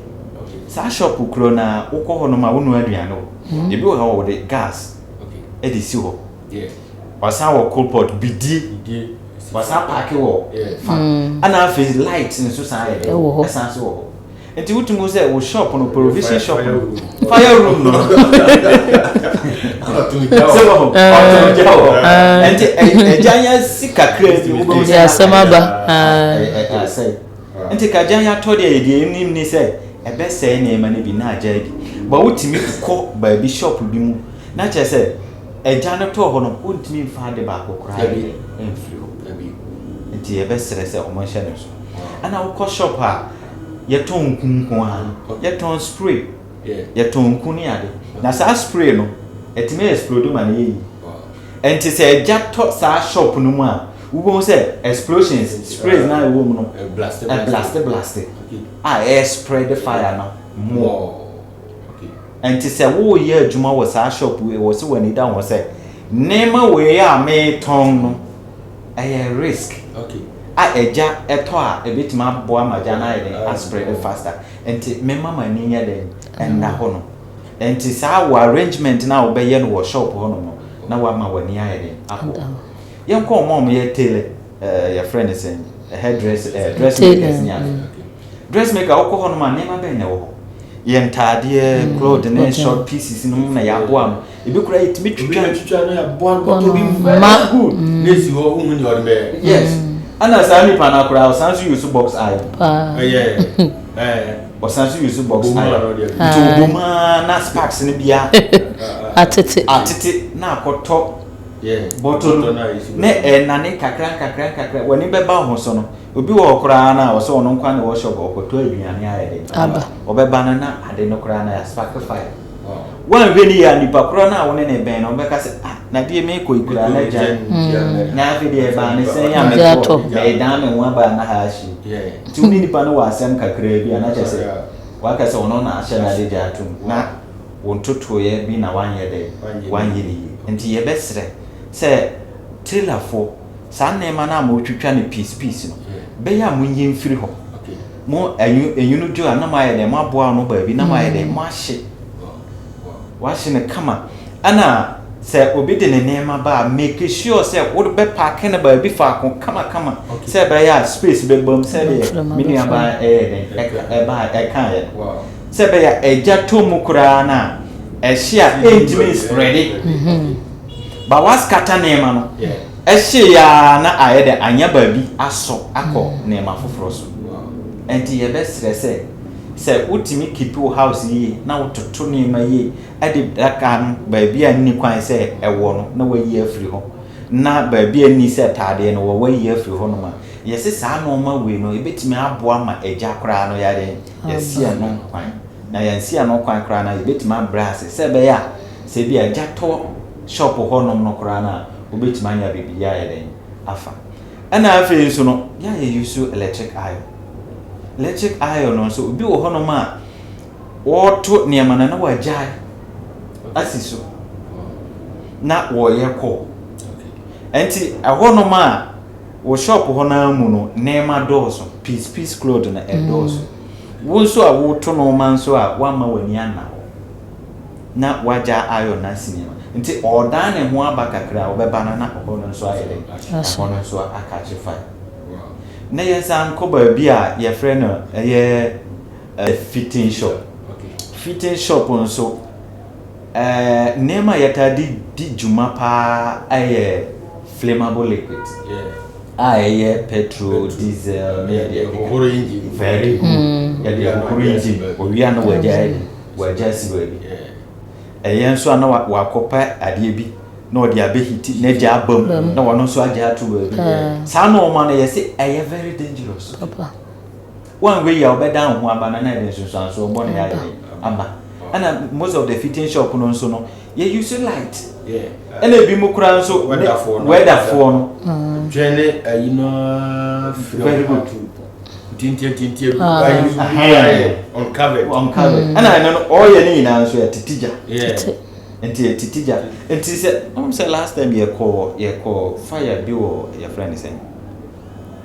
Saa shop koro no ara wokɔ hɔ nom a wonoa aduane wɔ. Ebi wɔ hɔ a wɔde gas de si hɔ. Wɔsan wɔ coal pot, bidie. Wɔsan paake wɔ fa. Ɛna afei light nso san yɛ dɛn? Ɛsan nso wɔ hɔ. Nti wotumi hu sɛ wo shop no provision shop no fire room no sɛ wɔ hɔ ɔtɔn gya wɔ hɔ nti ɛgya yɛ si kakra bi wobɛhu sɛ asɛm aba asɛe nti ka gya yɛ atɔ deɛ yɛdeɛ ɛnim ne sɛ ɛbɛsɛe nneɛma no bi na agya adi ba wotumi kɔ baabi shop bi mu na kyerɛ sɛ ɛgya no tɔɔ hɔ no wontumi mfa ade baako koraa mfiri hɔ nti yɛbɛsrɛ sɛ ɔmo nhyɛ no so ɛna wokɔ shop a yɛtɔn nku nko ara, yɛtɔn spray, yɛtɔn nku ne ade. Na saa spray no, ɛtumi explode ma no yɛ yie. Ɛnti sɛ ɛgya tɔ saa shop no mu a, Wobɛhu sɛ explosions, sprays no a ɛwɔ mu no, ɛblaste blaste a ɛrespread fire no more. Nti sɛ woreyɛ adwuma wɔ saa shop wei, ɛwɔ sɛ w'ani da ho sɛ nneɛma wei a meretɔn no, ɛyɛ risk a ɛgya ɛtɔ a ɛbɛtumi aboa ma gya no ayɛ dɛn aspread faster. Nti memma m'ani nyɛ dɛn ɛnna hɔ no. Nti saa wɔ arrangement no a wobɛyɛ no wɔ shop hɔ nom no, na wama w'ani ayɛ dɛn akɔ hɔ. Yɛnkɔ wɔn a wɔyɛ tailor, ɛɛ yɛfrɛ no sɛn, hairdress, ɛɛ dressmakers ne ade. Dressmaker wokɔ hɔ nom a nneɛma bɛn na ɛwɔ hɔ? Yɛ ntaadeɛ, cloth ne short pieces no mu na yɛaboa no. Ebi koraa yɛtumi twitwa. Obi twitwa no yɛaboa no bɔtɔ bi Ma. very good. Na esi hɔ wohu nea ɔde bɛyɛ. Yes. Ɛna saa nipa no koraa ɔsan so use box iron. Paa. Ɛyɛ ɛɛ. Ɔsan so use box Bomu a iron. na ɔde agu. Nti ɔbɔ mu ara na sparks no bia Atete. atete na akɔtɔ Yeah. bɔtɔ no no a yɛsi na ɛnane kakra nkakra nkakra w'ani bɛba wo ho so no obi wɔ hɔ koraa no a ɔsɛ ɔno nkwa ne wɔ shop ɔkɔtɔ aduane ayɛ de Aba. ɔbɛba no na ade no koraa na yɛaspark fire. Wow. Woanhwɛ ne yie a nipa korɔ no a wo ne ne bɛn no ɔbɛka sɛ, ah, na deɛ meekɔ yi koraa na gya na afei deɛ ɛbaa ne sɛn a Gya atɔ. mekɔ medan me ho aba na ha ahye. Yeah. Nti wo ne nipa no wɔ asɛm kakraa bi a na kyerɛ sɛ waka sɛ ɔno na ahyɛ no ade gya atom na wo ntotoeɛ bi na wanyɛ dɛ Wanyɛ wanyɛ ne yie. Nti yɛbɛsrɛ sɛ tailorfoɔ saa nneɛma no a motwitwa no piece piece no bɛyɛ a monyi mfiri hɔ. Mo ɛnwu enwunu dwo a na moayɛ dɛ moaboa ano baabi na moayɛ dɛ moahye wahye no kama. Ɛna sɛ obi de ne nneɛma ba a, make sure sɛ wode bɛpaake no baabi faako kamakama sɛ ɛbɛyɛ a space bɛba mu sɛdeɛ Mframa me bɛfa. nuabaa ɛyɛ dɛn ɛka ɛbaa ɛkaeɛ no. Sɛ ɛbɛyɛ a ɛgya tɔ mu koraa no a ɛhye a ɛntumi nspreade. Ba waskata nneɛma no ɛhye ya na ayɛ dɛ anya baabi asɔ akɔ nneɛma foforɔ so. Nti yɛbɛsrɛ sɛ sɛ wotumi keep wo house yie na wototo nneɛma yie ɛde daka no baabi a nni kwan sɛ ɛwɔ no na wayi afiri hɔ na baabi a nni sɛ taadeɛ no wɔ wayi afiri hɔ nom a yɛse saa nneɛma wei no ebɛtumi aboa ma agya koraa no yɛade yɛsi ɛno kwan na yɛnsi ɛno kwan koraa no yɛbɛtumi abrɛ ase sɛ ɛbɛyɛ a sɛ bi agya tɔ shop hɔnom no koraa no a wobɛtumi anya biribi ayɛ dɛn afa. Ɛna afei nso no yɛayɛ use electric iron. Electric iron no nso obi wɔ hɔnom a wɔreto nneɛma no na wagyae asi so na wɔreyɛ kɔɔ. Nti ɛhɔnom a wɔ shop hɔ naa mu no nneɛma dɔɔso, piece piece cloth no ɛdɔɔso. Wo nso a woto nneɛma nso a woamma w'ani anna hɔ na wagya iron no asi nneɛma. Nti ɔredan ne ho aba kakra a ɔbɛba no na ɛhɔ no nso ayɛ dɛn ɛhɔ no nso akakye fire. Na yɛnsan nkɔ baabi a yɛfrɛ no ɛyɛ fitting shop. Fitting shop nso nneɛma a yɛtaa de di dwuma paa ɛyɛ flammable liquid a ɛyɛ petrol, diesel ne deɛ Hohoro engine. Very good. Yɛde hohoro engine owia no wagya ayɛ wagya asi baabi. Ɛyɛ nso a na wakɔpɛ adeɛ bi na ɔde abɛheat na agya aba mu na wɔno nso agya ato baabi. Saa nneɛma no yɛse ɛyɛ very dangerous. Papa. Wɔn wei a wɔbɛda wo ho aba no na ɛde nsunsuansoɔ bɔne ayɛ dɛ aba. Ɛna most of the fitting shop no nso no yɛ use light. Ɛna ebi mu koraa nso Weatherfoɔ no. weatherfoɔ no. Twɛn ne ayi no firi Very good. Ntintia ntintia bi ayi so bi ayɛ uncovered. Uncovered. Ɛna ɛno no ɔreyɛ ne nyinaa nso yɛ tete gya. Tete. Nti yɛ tete gya. Nti sɛ ɔmo sɛ last time yɛkɔ fire bi wɔ yɛfrɛ ne sɛn.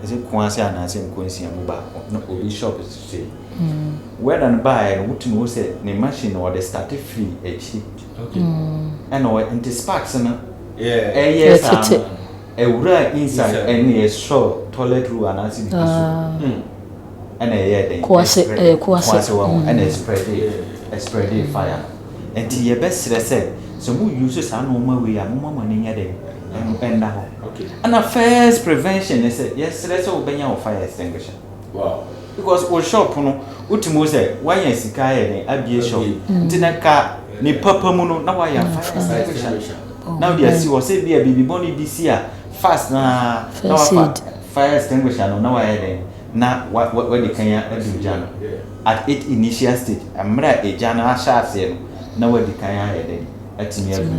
Ɛsɛ Kumasi anaasɛ Nkonsia mu baako na obi shop sisi. Weather no baeɛ no wotumi wo sɛ ne machine no ɔde start firi akyiri. Ɛna ɔ nti sparks no ɛyɛ saa Ɛtete. no ɛwura inside ɛne ɛsɔ toilet roll anaasɛ biribi so. Ɛna ɛyɛ den. Kuase, ɛyɛ Kuase. Kuase wɔ ho ɛna ɛspread ɛspread fire no. Nti yɛbɛsrɛ sɛ sɛ mo use saa nneɛma wei a mo ma mo ani nyɛ den ɛnda hɔ. Ɛna first prevention ne sɛ yɛsrɛ sɛ wobɛnya wo fire extinguisher. Because wo shop no wotumi wo sɛ woanya sika ayɛ den abie shop. Nti na ka ne papa mu no na woayɛ fire extinguisher. Na wode asi hɔ sɛ bi a biribi bɔne bi si a fast na na First wafa aid. fire extinguisher no na wayɛ den na wa wa wadi kan adu gya no at its initial stage mmerɛ a egya no ahyɛ aseɛ no na wadi kan ayɛ den atumi adu.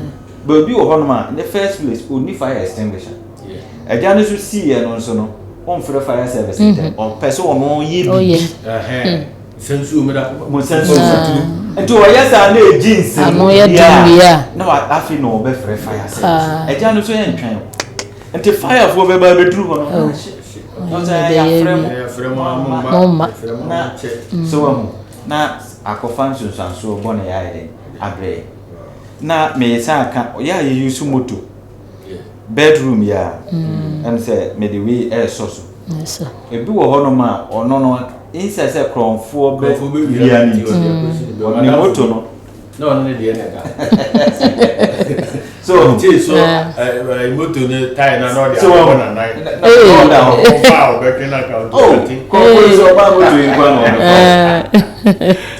Baabi wɔ hɔnom a in the first place onni fire extinguisher. Agya no nso siiɛ no nso no, ɔmfrɛ fire service ntɛm. Ɔpɛ sɛ ɔno yɛ Ɔyɛ. biribi. Ɛhɛn. Nsa nsuo mmra. Mo nsa nsuo mmra. Nti ɔyɛ saa na ɛgye nsam Ano yɛ den wie a. na wa afei na ɔbɛfrɛ fire service. Agya no nso yɛntwɛn o. Nti firefoɔ bɛba abɛduru hɔ no, na ahye. Na ɔsɛ yɛafrɛ mo. Yɛafrɛ mo a mo mma. Mo mma. Yɛfrɛ mo a Na mo nkyɛ. so wahu na akɔfa nsunsuansoɔ bɔne ayɛ dɛn abrɛ yɛn. Na mesan aka, yɛ a yɛ use moto. Bedroom yi a, ɛm sɛ mede wei ɛresɔ so. Ebi wɔ hɔnom a ɔno no insɛ sɛ korɔnfoɔ bɛ wia ne nti ɔde ne moto no. Na ɔno ne deɛ na ɛda. So Tie so ɛɛ moto ne tae na na ɔde So abɔ n'anan. Na ɔda hɔ. Ɔfa a ɔbɛtwe na ka Oh, korɔnfoɔ yi sɛ ɔbaa moto yi nkwa na ɔbɛfa.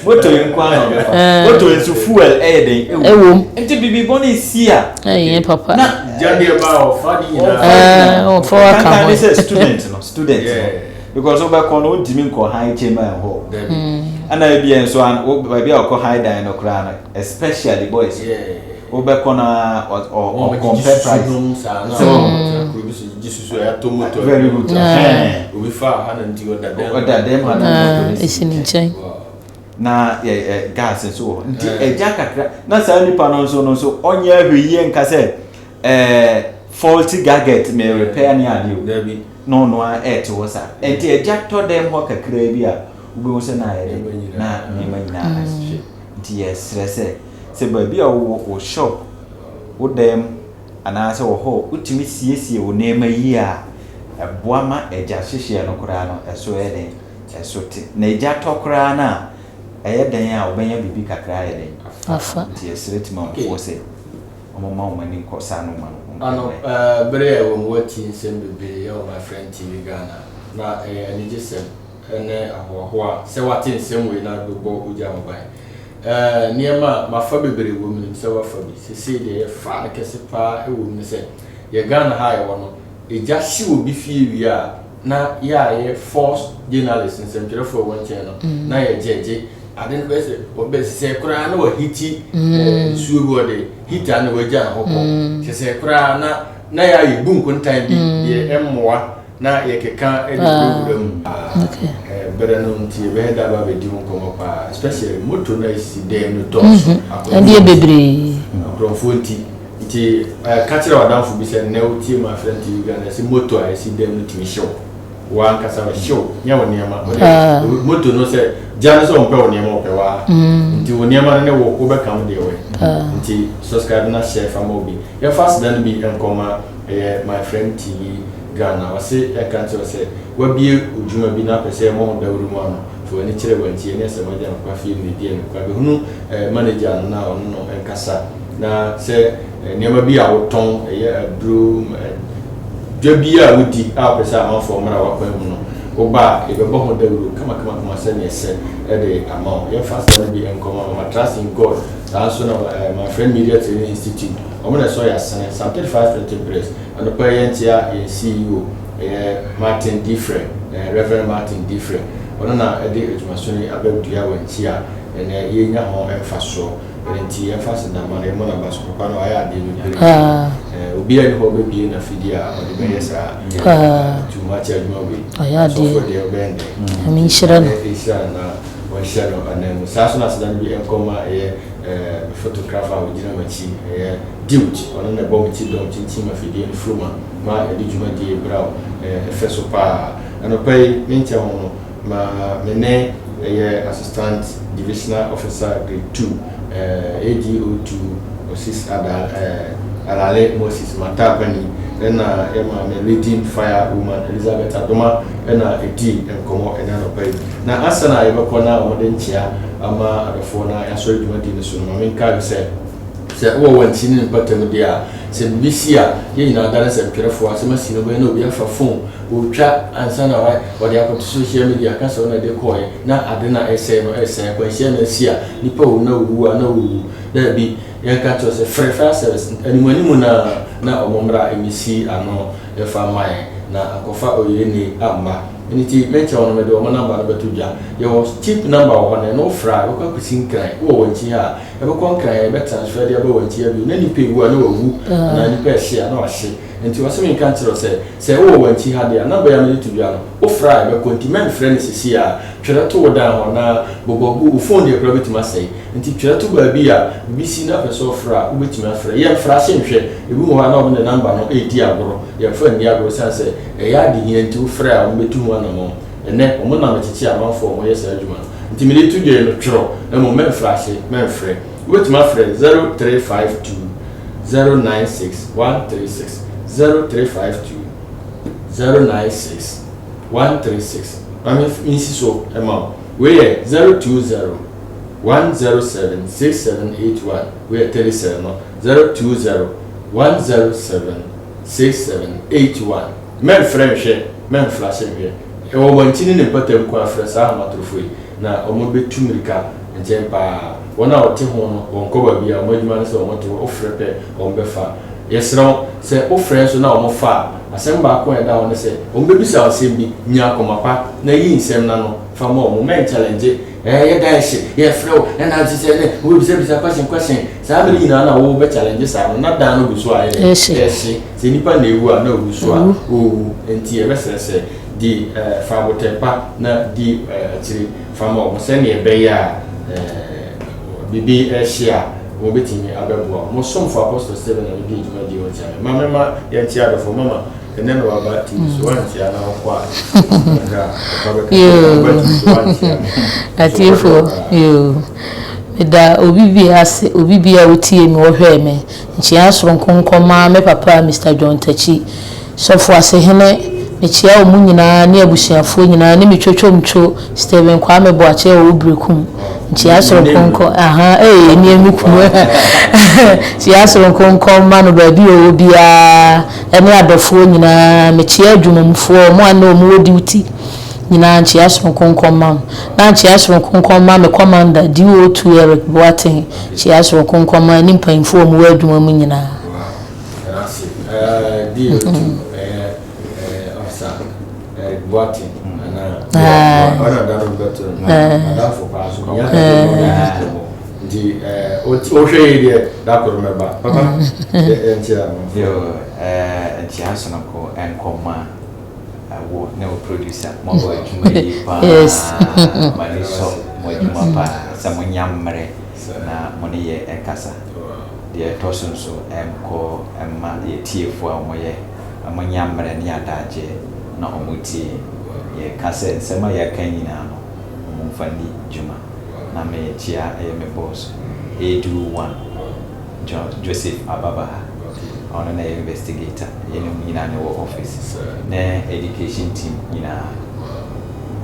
Moto yi nko ara na ɔbɛfa. Moto yi nso fuel ɛyɛ den ɛwɔ mu. Nti bibi bɔne si a. Ɛnyɛ papa. Na gya deɛ ba a ɔfa ne nyinaa. Ɔfa waka ho. Kankan ne sɛ student no student no because wobɛkɔ no wontumi nkɔ high chamber and hall. Ɛna ebi nso baabi a ɔkɔ high dan no koraa no especially boys. Wobɛkɔ no a ɔ compare price. So very good. Obi fa ha na nti ɔda dɛm. Ɔda dɛm ha na moto no si ne nkyɛn. Na yɛ ɛ gas nso wɔ hɔ nti ɛgya kakra na saa nipa no nso no nso ɔnyɛ ahwɛyie nka sɛ ɛɛ faulty gadget mɛ repair ne adeɛ o. Dabi. Na ɔno ara ɛɛte hɔ saa nti ɛgya tɔ dɛm hɔ kakra bi a wobɛhu sɛ na ayɛ dɛ na nneɛma nyinaa ahye nti yɛsrɛ sɛ sɛ baabi a wowɔ wo shop wo dan mu anaasɛ wɔ hɔ wotumi siesie wo nneɛma yie a ɛboa ma ɛgya hyehyeɛ no koraa no ɛso yɛ dɛn ɛso te. Na egya tɔ koraa no a, ɛyɛ dɛn a wɔbɛnya biribi kakra ayɛ dɛn? Afa. Nti yɛsrɛ Timanfoɔ sɛ wɔmma wɔn ani nkɔ saa nnoɔma no ho. Ano, bere a ɛwɔ mu woatie nsɛm bebree wɔ My Friend TV Ghana, na ɛyɛ anigyesɛm ne ahoahoa sɛ woate nsɛm wei na wobɛbɔ wo gya ho ban. Nneɛma a mafa bebree wɔ mu, menim sɛ woafa bi. Seesei deɛ yɛfa no kɛse paa wɔ mu ne sɛ, yɛ Ghana ha a yɛwɔ no, egya hye obi fie wie a, na yɛ a yɛ force journalist nsɛmtwerɛfoɔ ɛwɔ nkyɛn no mm. na yɛ gyɛgye ade no bɛsɛ wɔbɛsɛ koraa na wɔhiti mm. eh, nsuo bi wɔde hita na wɔagya ne hɔ kɔ mm. kyɛ sɛ koraa na na yɛ ayɛ bu nkontan bi deɛ ɛmmoa na yɛkeka de ah. wurawura mu ah, eh, berɛ no nti yɛbɛyɛ da ba bɛdi ho nkɔmmɔ paa especially moto no asi dɛm no dɔɔso mm-hmm. ɛdeɛ bebree akorɔmfoɔ nti Nti ka kyerɛ w'adamfo bi sɛ nnɛ wotie My Friend TV Ghana ɛsɛ moto a ɛsi dɛm no tumi hyew. W'ankasa ɛhyew, nyɛ wo nneɛma. Wode moto no sɛ gya no sɛ ɔmpɛ wo nneɛma ɔpɛ waa. Nti wo nneɛma no ne wo wobɛka ho deɛ wɛ. Nti subscribe na share fa ma obi. Yɛmfa aseda no bi nkɔma ɛyɛ My Friend TV Ghana. Ɔse yɛnka nkyerɛ wo sɛ wabue odwuma bi na apɛ sɛ yɛmmɔ ho dawuro mu ano. Fa w'ani kyerɛ wantie ne asɛm agya no kwa fie mu ne deɛ no kwa bɛhunu manager no na ɔno no nkasa. Na sɛ nneɛma bi a wotɔn, ɛyɛ aduro, dwa bi a wodi a wopɛ sɛ amanfoɔ mmra w'akwan mu no, woba a, yɛbɛbɔ ho dawuro kamakamakama sɛdeɛ ɛsɛ de ama wo. Yɛmfa aseda no bi nkɔma Mama Trust in God, saa nso na My Friend Media Training Institute, wɔn na ɛsɔ yɛn asene, Psalm 35 Printing Press. Anɔpa yi yɛnkyea yɛn CEO, ɛyɛ Martin Difre, Rev. Martin Difre, ɔno na ɛde adwumasono yi aba dua wɔ nkyi a ɛnnɛ yɛrenya ho mfasoɔ. Ɛno nti yɛmfa aseda mma no, yɛmmɔ no aba so. Papa no wayɛ adeɛ bebree. Obiara nni hɔ a ɔbɛbue n'afidie a ɔde bɛyɛ saa tuhoakyɛ adwuma wei. Ɔsɔfoɔ deɛ ɔbɛyɛ no dɛn? Nyame nhyira no. Nyame nhyira no na ɔnhyɛ no ananmu. Saa nso na aseda no bi nkɔ mma ɛyɛ me photographer a ɔgyina m'akyi, ɛyɛ Dude. Ɔno na ɛbɔ me ti dɔm kyinkyim afidie no furuma ma yɛde dwumadie yi brɛ wo. Ɛfɛ so pa ara. Anɔpa yi, menkyɛ ho no, Ma me ne ɛyɛ Assistant Divisional Officer Grade 2, ADO 2, Osis Ada Alale Moses Mataa Pani ɛna yɛ maame Leading Fire Woman Elizabeth Adoma ɛna ɛdii nkɔmmɔ ɛnɛ anɔpa yi. Na ansa na yɛbɛkɔ na wɔde nkyea ama adɔfoɔ na yɛasɔre dwumadie no so no, ma menkae wo sɛ, sɛ wowɔ Wankyi ne ne mpɔtam deɛ a, sɛ biribi si a, yɛn nyinaa dane nsɛmtwerɛfoɔ, asɛm asi no wobɛyɛ na obi afa phone Otwa ansa na wɔde akɔto social media aka sɛ ɔna ɛde kɔɔɛ na ade no a ɛresɛe no ɛresɛe, akwanhyia na asi a nipa wu na owu a na owu. Daabi, yɛnka nkyerɛ wo sɛ frɛ fire service animuanimu no ara na wɔn mmra mmɛsi ano mfa mma yɛn na ankɔfa oyirenii amma. Ɛno nti mɛnkyɛ wo no mede wɔn number no bɛto dwa. Yɛwɔ cheap number wɔ hɔ no ɛno wofrɛ a ɛbɛkɔ akɔsi Nkran. Wowɔ Wankyi ha a, ɛbɛkɔ Nkran yɛbɛ transfer de aba Wankyi ha bio. Na nipa ewu a na wawu anaa nipa ɛhye a na wahye. Nti ɔse menka nkyerɛ wo sɛ, sɛ wowɔ Wankyi ha deɛ a, number yi a mede to dwa no, wofrɛ a ɛbɛkɔ nti mɛnfrɛ no seesei ara. Twerɛ to wo dan ho anaa bobɔ gu wo phone deɛ koraa bɛtumi asɛe. Nti twerɛ to baabi a biribi si na wopɛ sɛ wofrɛ a wobɛtumi afrɛ. Yɛmfrɛ ase nhwɛ, ebi wɔ hɔ a na wɔde number no redi agorɔ. Yɛmfa nni agorɔ ɛsiane sɛ ɛyɛ adehia nti wofrɛ a wɔbɛtu ho anamɔn. Ɛnnɛ wɔnam kyekye amanfoɔ a wɔyɛ saa adwuma no. Nti mede to dwa yi no twerɛ na mmom mɛmfrɛ ase mɛmfrɛ. Wobɛtumi afrɛ 0352 096 136, 0352 096 136. Ma mensi so ma wo. Wei yɛ 020 107 6781. Wei yɛ Telecel no, 020 107 6781. Mɛmfrɛ nhwɛ, mɛmflahye nhwɛ. Ɛwɔ wɔn ne ne mpɔtam nko ara, frɛ saa ahomatorofo yi, na wɔbɛtu mmirika nkyɛn paa. Wɔn a wɔte ho no, wɔnkɔ baabiara, wɔn adwuma ne sɛ wɔte hɔ, wofrɛ pɛ, wɔbɛfa. Yɛsrɛ wo, sɛ wofrɛ nso na wɔfa a, asɛm baako a ɛda hɔ ne sɛ, wɔbɛbisa wo asɛm bi, nya akoma pa na yi nsɛm no ano fa ma wɔn. Mɛnkyalɛngye, ɛɛ, yɛ dan hye, yɛfrɛ wo, ɛna nso sɛ ɛnɛ, wobɛbisabisa question question. Saa bere nyinaa na wobɛkyalɛngye saa no, na dan no gu so a ɛyɛ dɛn? Ɛrehye. Sɛ nipa na ewu a, na ogu so a ɔrewu. Enti yɛbɛsrɛ sɛ, di, ɛɛ, fa abotare pa na di, ɛɛ, akyire fa ma wɔn sɛnea ɛbɛyɛ a, ɛɛ, biribi rehye a, wɔbɛtumi abɛboa wo. Mo somfo Apostle Stephen na medi dwumadie ho kyea me. Ma mema yɛnkyea adɔfoɔ. Mama, ɛnnɛ na waba TV so, woankyea na wokɔ a, nhwɛ a, papa bɛka sɛ waba TV so woankyea me. Atiefoɔ, yoo. Meda obi biara ase, obi biara a ɔtiee me, ɔhwɛɛ me. Nkyea soronko nkɔma me papa Mister John Takyi, Sɔfo Asehene, mekyea wɔn nyinaa ne abusuafoɔ nyinaa ne me twotwomtwo Stephen Kwame Boakye a ɔwɔ Berekum. Nkyea soronko nkɔ, ahaa, ee, ɛneɛ me kunu, nkyea soronko nkɔma no baabi a ɔwɔ biara ɛne adɔfoɔ nyinaa. Mekyea adwumamufoɔ, wɔn a na wɔn wɔ duty nyinaa nkyea soronko nkɔma mo. Na nkyea soronko nkɔma me commander, DO2 Eric Boateng. Kyia soronko nkɔma ne mpanyimfo a wɔwɔ adwuma mu nyinaa. Nkyia sononko nkɔma wo ne wo producer moabɔ adwuma yie paa m'ani sɔ mo adwuma paa sɛ monya mmerɛ na mo ne yɛ ɛkasa. Deɛ ɛtɔ so nso ɛnkɔ mma yɛ tiefoɔ a wɔyɛ wɔnya mmerɛ ne adagyeɛ na wɔtie yɛ ka sɛ nsɛm a yɛaka nyinaa no wɔmfa nni dwuma. Na mekyea ɛyɛ me boss Adu one John Joseph Ababaha ɔno na ɛyɛ investigator yɛne wɔn nyinaa na ɛwɔ office ne education team nyinaa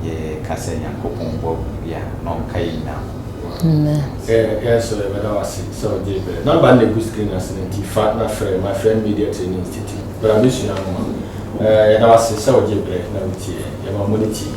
yɛka sɛ Nyankopɔn bɔ biribiara na ɔnka yɛn nyinaa ho. Amen. Yɛn nso yɛbɛda wo ase sɛ wogyee berɛ. Number no na ɛgu screen no ase no nti fa na frɛ My Friend Media Training Institute. Bra bɛsua nwoma. Yɛda wo ase sɛ wogyee berɛ na wotiee yɛn. Yɛma mo ne tie.